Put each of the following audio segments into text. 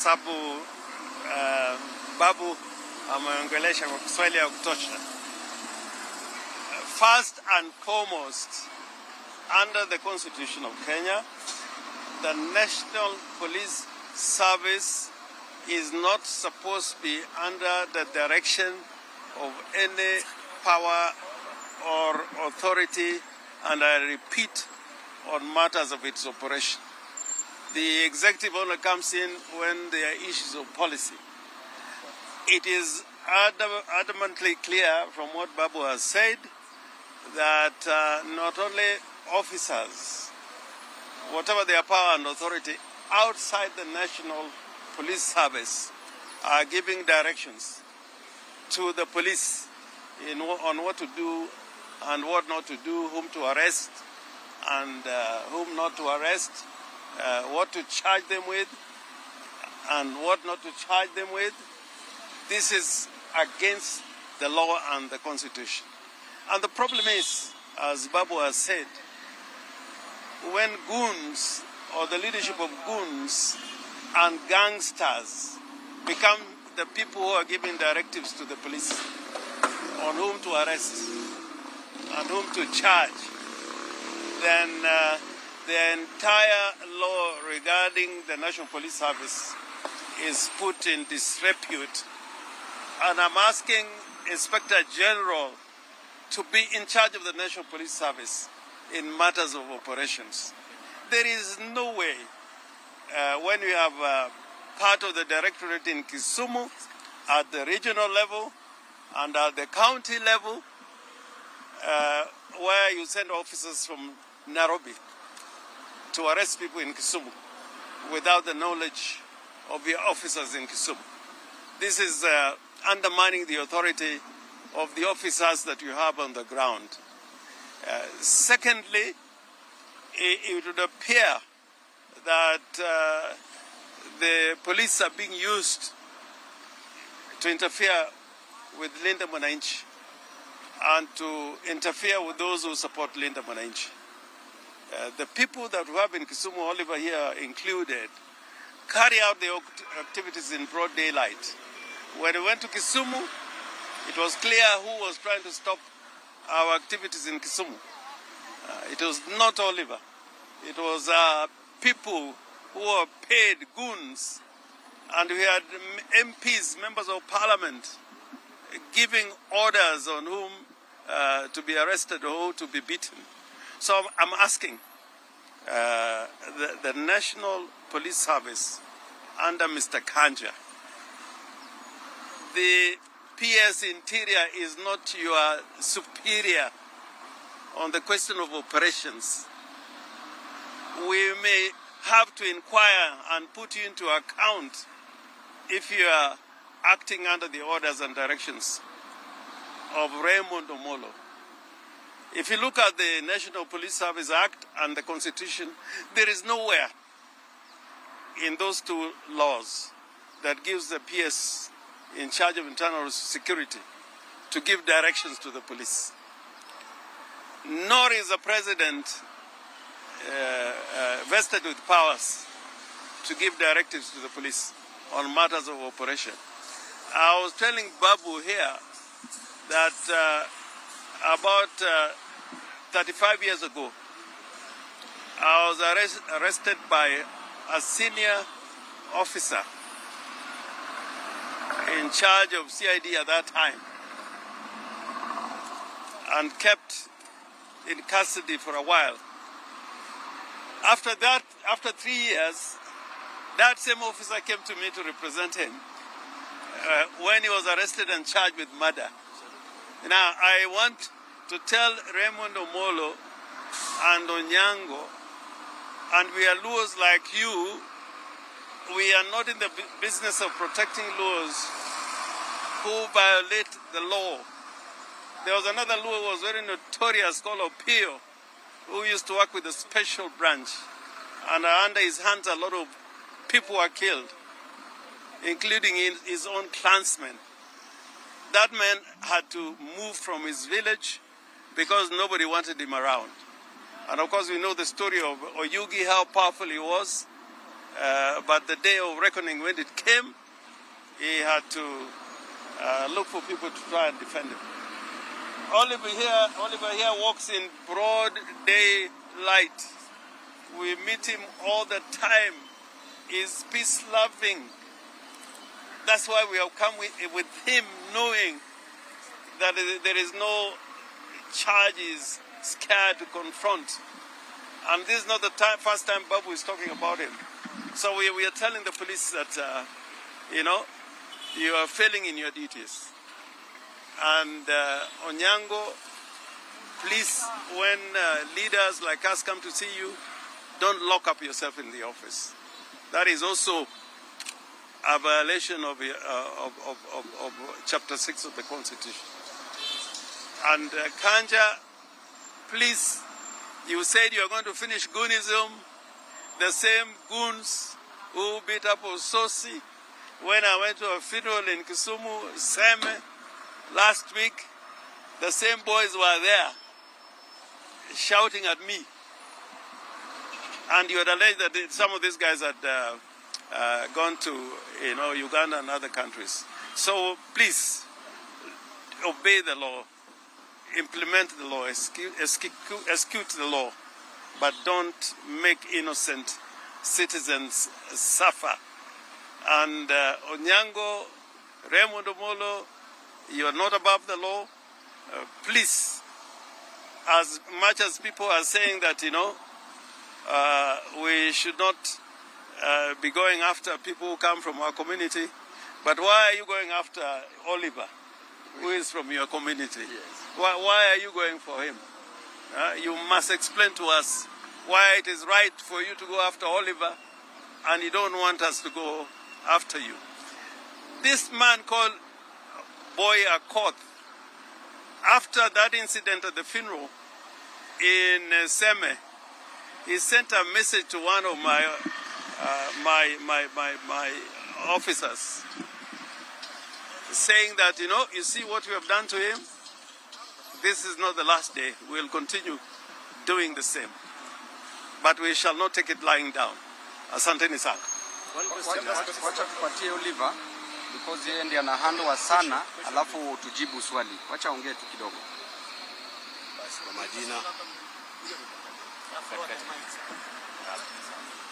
Sababu Babu ameongelesha kwa Kiswahili ya kutosha. First and foremost, under the Constitution of Kenya, the National Police Service is not supposed to be under the direction of any power or authority, and I repeat, on matters of its operation. The executive only comes in when there are issues of policy. It is adamantly clear from what Babu has said that not only officers, whatever their power and authority, outside the National Police Service are giving directions to the police on what to do and what not to do, whom to arrest and whom not to arrest, what to charge them with and what not to charge them with. This is against the law and the Constitution. And the problem is, as Babu has said, when goons or the leadership of goons and gangsters become the people who are giving directives to the police on whom to arrest and whom to charge, then the entire law regarding the National Police Service is put in disrepute. And I'm asking Inspector General to be in charge of the National Police Service in matters of operations. There is no way when you have part of the directorate in Kisumu at the regional level and at the county level, where you send officers from Nairobi to arrest people in Kisumu without the knowledge of the officers in Kisumu. This is undermining the authority of the officers that you have on the ground. Secondly, it would appear that the police are being used to interfere with Linda Mwananchi and to interfere with those who support Linda Mwananchi. The people that we have in Kisumu, Oliver here included, carry out their activities in broad daylight. When we went to Kisumu, it was clear who was trying to stop our activities in Kisumu. It was not Oliver. It was people who were paid goons. And we had MPs, members of parliament, giving orders on whom to be arrested or who to be beaten. So I'm asking the National Police Service under Mr. Kanja, the PS Interior is not your superior on the question of operations. We may have to inquire and put you into account if you are acting under the orders and directions of Raymond Omolo. If you look at the National Police Service Act and the Constitution, there is nowhere in those two laws that gives the PS in charge of internal security to give directions to the police. Nor is the president vested with powers to give directives to the police on matters of operation. I was telling Babu here that about 35 years ago, I was arrested by a senior officer in charge of CID at that time and kept in custody for a while. After that, after 3 years, that same officer came to me to represent him when he was arrested and charged with murder. Now, I want to tell Raymond Omolo and Onyango, and we are Luos like you, we are not in the business of protecting Luos who violate the law. There was another Luo who was very notorious called Opio, who used to work with the special branch. And under his hands, a lot of people were killed, including his own clansmen. That man had to move from his village because nobody wanted him around. And of course, we know the story of Oyugi, how powerful he was. But the day of reckoning, when it came, he had to look for people to try and defend him. Oliver here walks in broad daylight. We meet him all the time. He's peace loving. That's why we have come with him, knowing that there is no charges scared to confront. And this is not the first time Babu is talking about him. So we are telling the police that you are failing in your duties. And Onyango, please, when leaders like us come to see you, don't lock up yourself in the office. That is also a violation of Chapter 6 of the Constitution. And Kanja, please, you said you are going to finish goonism, the same goons who beat up Osotsi when I went to a funeral in Kisumu, Seme, last week, the same boys were there shouting at me. And you had alleged that some of these guys had gone to Uganda and other countries. So please, obey the law, implement the law, execute the law, but don't make innocent citizens suffer. And Onyango, Raymond Omolo, you are not above the law. Please, as much as people are saying that we should not be going after people who come from our community, but why are you going after Oliver, who is from your community? Yes. Why are you going for him? You must explain to us why it is right for you to go after Oliver and you don't want us to go after you. This man called Boy Akoth, after that incident at the funeral in Seme, he sent a message to one of my officers saying that, you see what we have done to him? This is not the last day. We'll continue doing the same. But we shall not take it lying down. Asanteni sana. Wacha tupatie Oliver because yeye ndiye anahandwa sana, alafu tujibu swali. Wacha ongee tu kidogo. Basi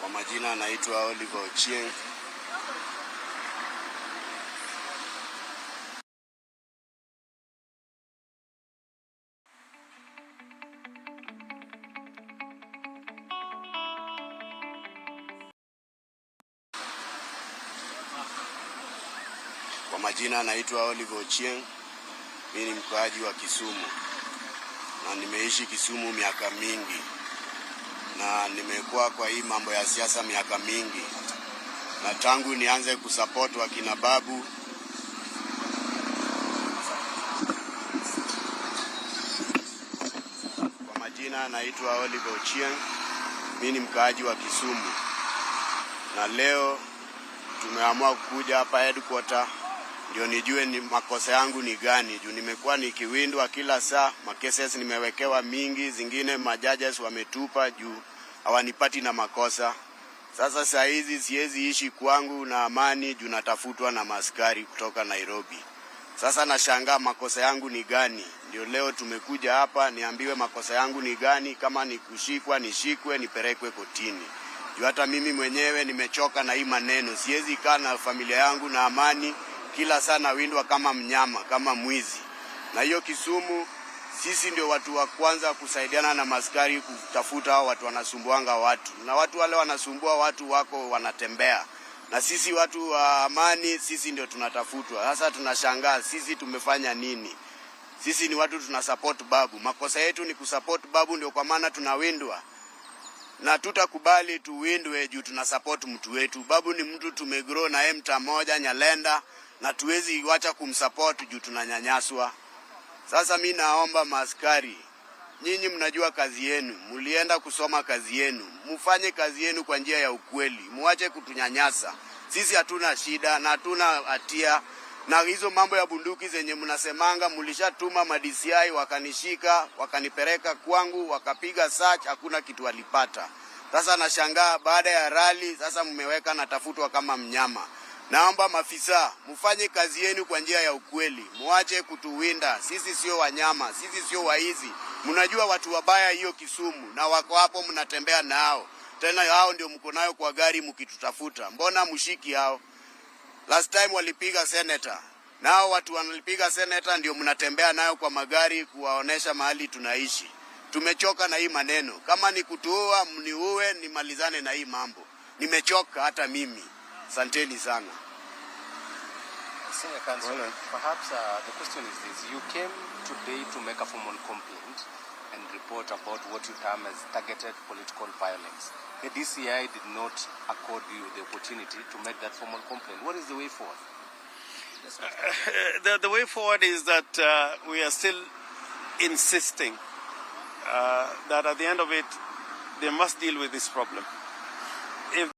kwa majina naitwa Oliver Ochieng. Kwa majina naitwa Oliver Ochieng. Mimi ni mkaaji wa Kisumu na nimeishi Kisumu miaka mingi na nimekuwa kwa hii mambo ya siasa miaka mingi, na tangu nianze kusupport wakina Babu. Kwa majina naitwa Oliver Ochieng, mimi ni mkaaji wa Kisumu, na leo tumeamua kuja hapa headquarter ndio nijue ni makosa yangu ni gani, juu nimekuwa nikiwindwa kila saa, macases nimewekewa mingi, zingine majudges wametupa juu hawanipati na makosa. Sasa saa hizi siwezi ishi kwangu na amani juu natafutwa na maaskari kutoka Nairobi. Sasa nashangaa makosa yangu ni gani? Ndio leo tumekuja hapa niambiwe makosa yangu ni gani, kama ni kushikwa nishikwe, nipelekwe kotini. Juu hata mimi mwenyewe nimechoka na hii maneno, siwezi kaa na familia yangu na amani, kila saa nawindwa kama mnyama, kama mwizi. Na hiyo Kisumu, sisi ndio watu wa kwanza kusaidiana na maskari kutafuta hao watu wanasumbuanga watu, na watu wale wanasumbua watu wako wanatembea na sisi watu wa amani, sisi ndio tunatafutwa. Sasa tunashangaa sisi tumefanya nini? Sisi ni watu tuna support Babu, makosa yetu ni kusupport Babu, ndio kwa maana tunawindwa na tutakubali tuwindwe juu tuna support mtu wetu. Babu ni mtu tumegrow na yeye mtaa moja Nyalenda, na tuwezi wacha kumsupport juu tunanyanyaswa. Sasa mi naomba maaskari, nyinyi mnajua kazi yenu, mlienda kusoma kazi yenu, mfanye kazi yenu kwa njia ya ukweli, muache kutunyanyasa. Sisi hatuna shida na hatuna hatia na hizo mambo ya bunduki zenye mnasemanga, mlishatuma ma DCI wakanishika, wakanipeleka kwangu, wakapiga search, hakuna kitu walipata. Sasa nashangaa baada ya rally, sasa mmeweka natafutwa kama mnyama. Naomba maafisa mfanye kazi yenu kwa njia ya ukweli, muache kutuwinda. Sisi sio wanyama, sisi sio waizi. Mnajua watu wabaya hiyo Kisumu, na wako hapo, mnatembea nao tena, hao ndio mko nayo kwa gari mkitutafuta. Mbona mshiki hao? Last time walipiga senator, nao watu wanalipiga senator ndio mnatembea nayo kwa magari kuwaonesha mahali tunaishi. Tumechoka na hii maneno. Kama ni kutuua, mniue, nimalizane na hii mambo. Nimechoka hata mimi. Asanteni sana. Senior Counsel, perhaps the question is this. You came today to make a formal complaint and report about what you term as targeted political violence. The DCI did not accord you the opportunity to make that formal complaint. What is the way forward? The way forward is that we are still insisting that at the end of it, they must deal with this problem. If